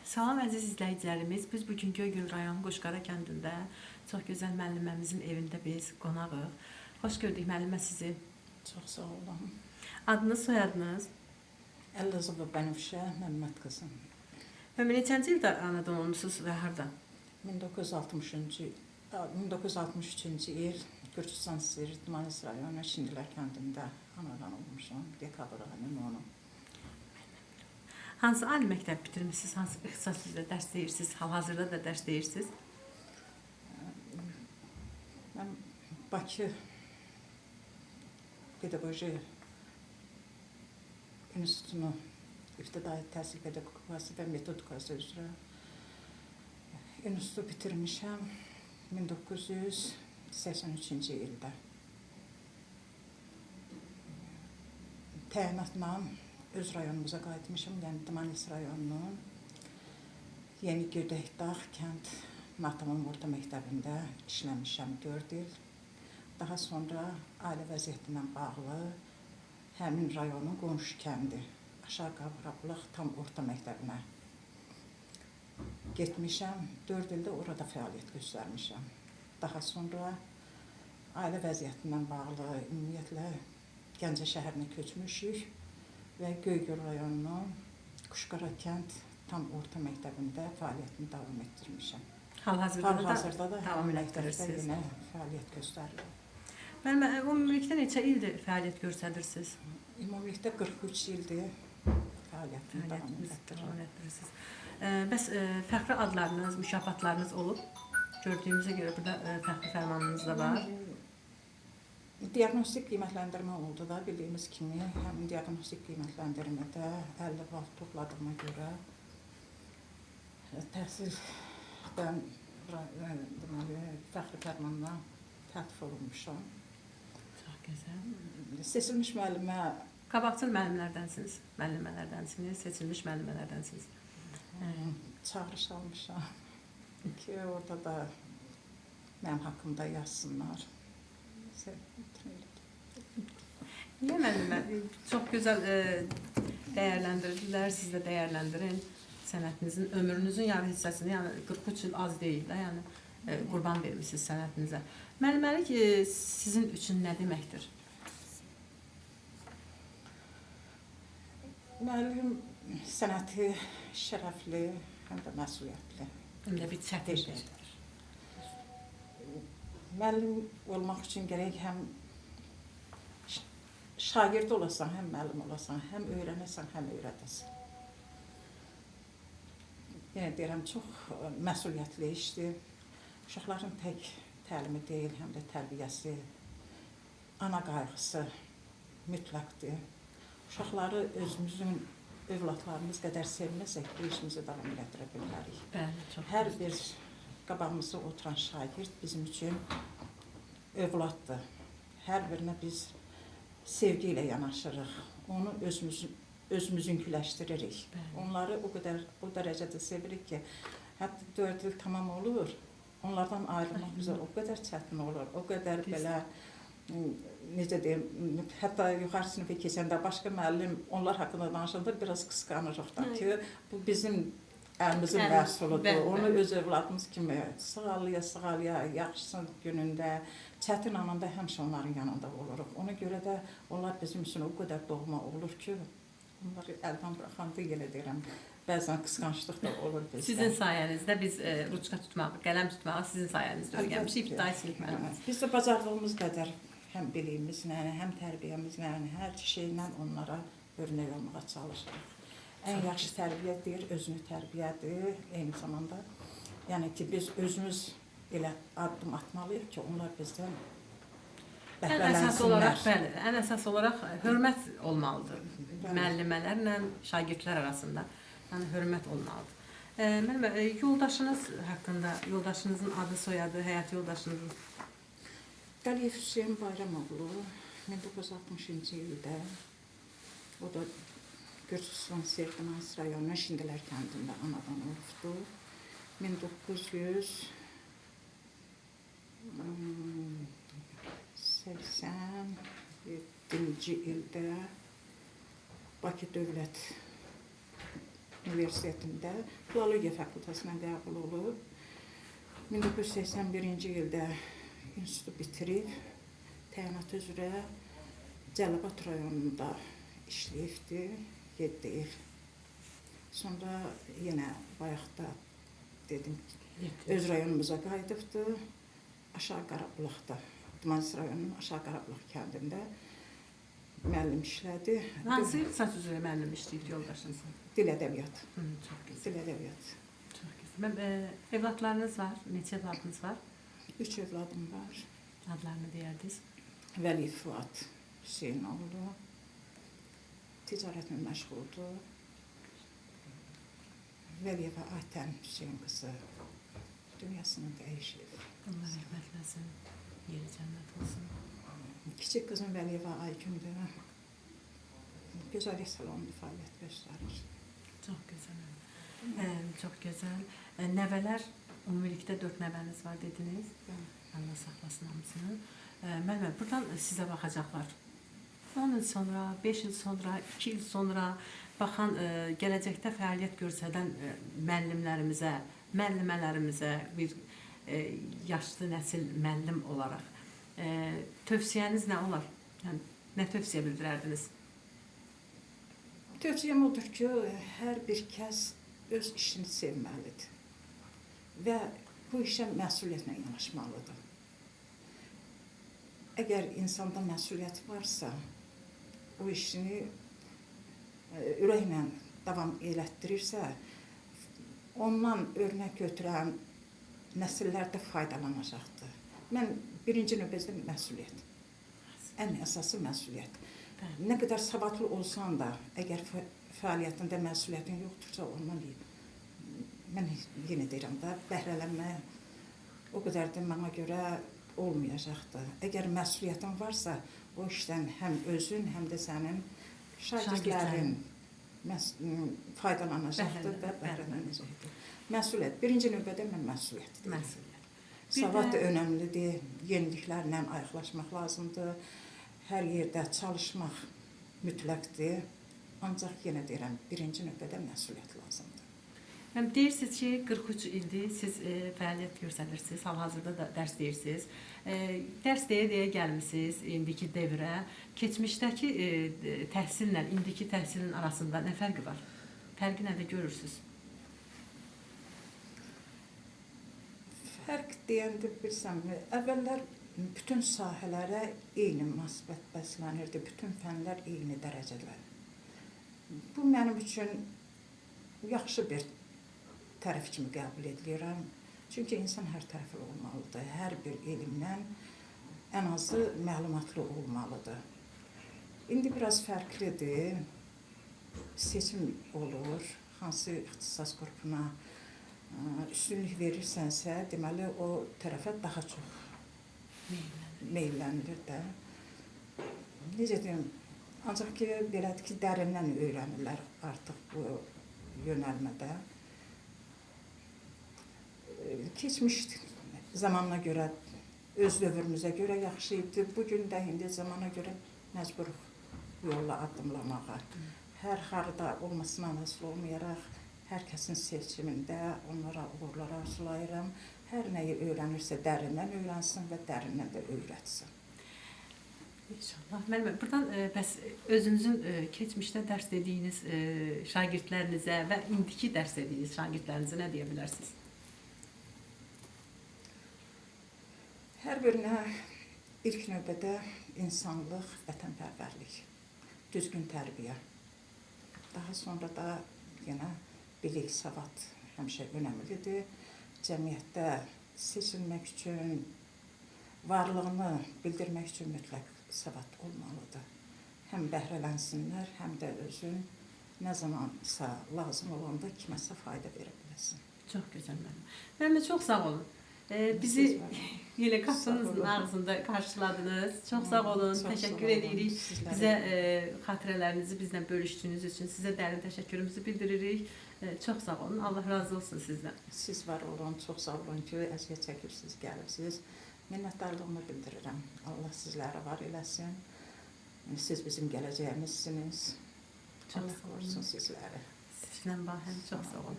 Salam əziz izləyicilərimiz. Biz bu gün Göygöl rayonu Quşqara kəndində çox gözəl müəlliməmizin evində biz qonağıq. Xoş gördük müəllimə sizi. Çox sağ olun. Adınız, soyadınız? Əlləzova Bənövşə Məmməd qızı. Müəllimə neçənci ildə anadan olmusunuz və harda? 1963-cü il Gürcüstan Sir Dmanis rayonu Şindilər kəndində anadan olmuşam. Dekabr ayının 10-u. Hansı ali məktəb bitirmisiniz? Hansı ixtisas üzrə dərs deyirsiniz? Hal-hazırda da dərs deyirsiniz? Mən Bakı Pedaqoji İnstitutunu İbtidai Təhsil Pedaqogikası və Metodikası üzrə institutu bitirmişəm 1983-cü ildə. Təyinatla öz rayonumuza qayıtmışam, yəni Dmanis rayonunun Yeni Gödəkdağ kənd Natamam Orta Məktəbində işləmişəm 4 il. Daha sonra ailə vəziyyəti ilə bağlı həmin rayonun qonşu kəndi Aşağı Qabrablıq tam orta məktəbinə getmişəm. 4 ildə orada fəaliyyət göstərmişəm. Daha sonra ailə vəziyyəti ilə bağlı ümumiyyətlə Gəncə şəhərinə köçmüşük və Göygöl rayonunun Quşqara kənd tam orta məktəbində fəaliyyətimi davam etdirmişəm. Hal-hazırda da Hal-hazırda da davam həmin məktəbdə etdirirsiniz. yenə fəaliyyət göstərirəm. Müəllimə, ümumilikdə neçə ildir fəaliyyət göstərirsiniz? Ümumilikdə 43 ildir fəaliyyətimi davam Fəaliyyətinizi etdirirəm. davam etdirirsiniz. Bəs fəxri adlarınız, mükafatlarınız olub? Gördüyümüzə görə burada fəxri fərmanınız da var. Diaqnostik qiymətləndirmə oldu da, bildiyimiz kimi, həmin diaqnostik qiymətləndirmədə 50 bal topladığıma görə təhsildən deməli, fəxri fərmanla təltif olunmuşam. Çox gözəl. Seçilmiş müəllimə Qabaqcıl müəllimlərdənsiniz, müəllimələrdənsiniz, seçilmiş müəllimələrdənsiniz. Çağırış almışam ki, orada da mənim haqqımda yazsınlar. Niyə müəllimə? Çox gözəl dəyərləndirdilər, siz də dəyərləndirin sənətinizin, ömrünüzün yarı hissəsini, yəni 43 il az deyil də, yəni qurban vermişsiniz sənətinizə. Müəlliməlik sizin üçün nə deməkdir? Müəllim sənəti şərəfli, həm də məsuliyyətli. Həm də bir çətin şeydir. Müəllim olmaq üçün gərək həm şagird olasan, həm müəllim olasan, həm öyrənəsən, həm öyrədəsən. Yenə deyirəm, çox məsuliyyətli işdir. Uşaqların tək təlimi deyil, həm də tərbiyəsi, ana qayğısı mütləqdir. Uşaqları özümüzün övladlarımız qədər sevməsək, bu işimizi davam elətdirə bilmərik. Bəli, çox Hər bir qabağımızda oturan şagird bizim üçün övladdır. Hər birinə biz sevgi ilə yanaşırıq. Onu özümüzünküləşdiririk. Bəli. Onları o dərəcədə sevirik ki, hətta 4 il tamam olur, onlardan ayrılmaq bizə o qədər çətin olur, o qədər belə, necə deyim, hətta yuxarı sinifə keçəndə başqa müəllim onlar haqqında danışanda biraz qısqanırıq da ki, bu bizim əlimizin məhsuludur. Onu öz övladımız kimi sığallıya-sığallıya, yaxşısın günündə, çətin anında həmişə onların yanında oluruq. Ona görə də onlar bizim üçün o qədər doğma olur ki, onları əldən buraxanda yenə deyirəm, bəzən qısqanclıq da olur bizdə. Sizin sayənizdə biz ruçka tutmağı, qələm tutmağı sizin sayənizdə öyrənmişik. İbtidai sinif müəllimi. Biz də bacardığımız qədər həm biliyimizlə, həm tərbiyəmizlə, hər şeylə onlara örnək olmağa çalışırıq. Ən yaxşı tərbiyə deyir, özünü tərbiyədir eyni zamanda. Yəni ki, biz özümüz elə addım atmalıyıq ki, onlar bizdən Ən əsas olaraq, bəhrələnsinlər. bəli, ən əsas olaraq hörmət olmalıdır. Bəli. Müəllimələrlə şagirdlər arasında, yəni hörmət olmalıdır. Müəllimə, yoldaşınız haqqında, yoldaşınızın adı, soyadı, həyat yoldaşınızın? Qəliyev Hüseyn Bayramoğlu 1960-cı ildə, o da Gürcüstan Serdimans rayonunun Şindilər kəndində anadan olubdur. Min doqquz yüz səksən yeddinci ildə Bakı Dövlət Universitetində Filologiya fakültəsinə qəbul olub. 1981-ci ildə institutu bitirib, təyinat üzrə Cəlilabad rayonunda işləyibdi 7 il. Sonra yenə bayaq da dedim ki, öz rayonumuza qayıdıbdı. Aşağı Qarabulaqda, Dmanisi rayonunun Aşağı Qarabulaq kəndində müəllim işlədi. Hansı ixtisas üzrə müəllim işləyibdi yoldaşınız? Dil ədəbiyyat. Çox gözəl. Dil ədəbiyyat. Çox gözəl. Evladlarınız var? Neçə evladınız var? 3 evladım var. Adlarını deyərdiniz. Vəli Fuad Hüseynoğlu. Ticarətlə məşğuldur. Vəliyeva Aytən Hüseyn qızı dünyasını dəyişib. Allah rəhmət eləsin. Yeri cənnət olsun. Kiçik qızım Vəliyeva Aygündür. Gözəllik salonunda fəaliyyət göstərir. Çox gözəl. Çox gözəl. Nəvələr, ümumilikdə 4 nəvəniz var dediniz. Allah saxlasın hamısını. Müəllimə, buradan sizə baxacaqlar. 10 il sonra, 5 il sonra, 2 il sonra baxan, gələcəkdə fəaliyyət göstərən müəllimlərimizə, müəllimələrimizə bir yaşlı nəsil müəllim olaraq tövsiyəniz nə olar? Yəni, nə tövsiyə bildirərdiniz? Tövsiyəm odur ki, hər bir kəs öz işini sevməlidir və bu işə məsuliyyətlə yanaşmalıdır. Əgər insanda məsuliyyət varsa, o işini ürəklə davam elətdirirsə, ondan örnək götürən nəsillər də faydalanacaqdır. Mən birinci növbədə məsuliyyət. Ən əsası məsuliyyət. Nə qədər savadlı olsan da, əgər fəaliyyətində məsuliyyətin yoxdursa, ondan mən yenə deyirəm də, bəhrələnmə o qədər də mənə görə olmayacaqdır. Əgər məsuliyyətin varsa, o işdən həm özün, həm də sənin şagirdlərin faydalanacaqdır və bəhrələnəcəkdir. Məsuliyyət. Birinci növbədə mən məsuliyyət deyirəm. Məsuliyyət. Savad da önəmlidir, yeniliklərlə ayaqlaşmaq lazımdır. Hər yerdə çalışmaq mütləqdir. Ancaq yenə deyirəm, birinci növbədə məsuliyyət lazımdır. Həm deyirsiniz ki, 43 ildir siz fəaliyyət göstərirsiniz, hal-hazırda da dərs deyirsiniz. Dərs deyə-deyə gəlmisiniz indiki dövrə. Keçmişdəki təhsillə indiki təhsilin arasında nə fərqi var? Fərqi nədə görürsünüz? Fərq deyəndə bilsənmi, əvvəllər bütün sahələrə eyni münasibət bəslənirdi, bütün fənlər eyni dərəcədə. Bu mənim üçün yaxşı bir tərəf kimi qəbul edirəm. Çünki insan hər tərəfli olmalıdır, hər bir elmdən ən azı məlumatlı olmalıdır. İndi biraz fərqlidir, seçim olur, hansı ixtisas qrupuna üstünlük verirsənsə, deməli o tərəfə daha çox meyillənilir də. Necə deyim, ancaq ki, belədir ki, dərindən öyrənirlər artıq bu yönəlmədə. Keçmiş zamanına görə, öz dövrümüzə görə yaxşı idi. Bugün də indi zamana görə məcburuq yolla addımlamağa. Hər harda olmasına asılı olmayaraq, hər kəsin seçimində onlara uğurlar arzulayıram. Hər nəyi öyrənirsə dərindən öyrənsin və dərindən də öyrətsin. İnşallah. Müəllimə, buradan bəs özünüzün keçmişdə dərs dediyiniz şagirdlərinizə və indiki dərs dediyiniz şagirdlərinizə nə deyə bilərsiniz? Hər birinə ilk növbədə insanlıq, vətənpərvərlik, düzgün tərbiyə. Daha sonra da yenə bilik, savad həmişə önəmlidir. Cəmiyyətdə seçilmək üçün, varlığını bildirmək üçün mütləq savad olmalıdır. Həm bəhrələnsinlər, həm də özün nə zamansa lazım olanda kiməsə fayda verə biləsin. Çox gözəl müəllim. Müəllimə, çox sağ olun. Bizi yenə qapınızın ağzında qarşıladınız. Çox sağ olun, Çox təşəkkür sağ olun. edirik. Sizlərə. Bizə xatirələrinizi bizlə bölüşdüyünüz üçün sizə dərin təşəkkürümüzü bildiririk. Çox sağ olun, Allah razı olsun sizdən. Siz var olun, çox sağ olun ki, əziyyət çəkirsiniz, gəlibsiniz. Minnətdarlığımı bildirirəm. Allah sizləri var eləsin. Siz bizim gələcəyimizsiniz. Çox Allah sağ olun. qorusun sizləri. Sizlə bahəm, çox sağ olun.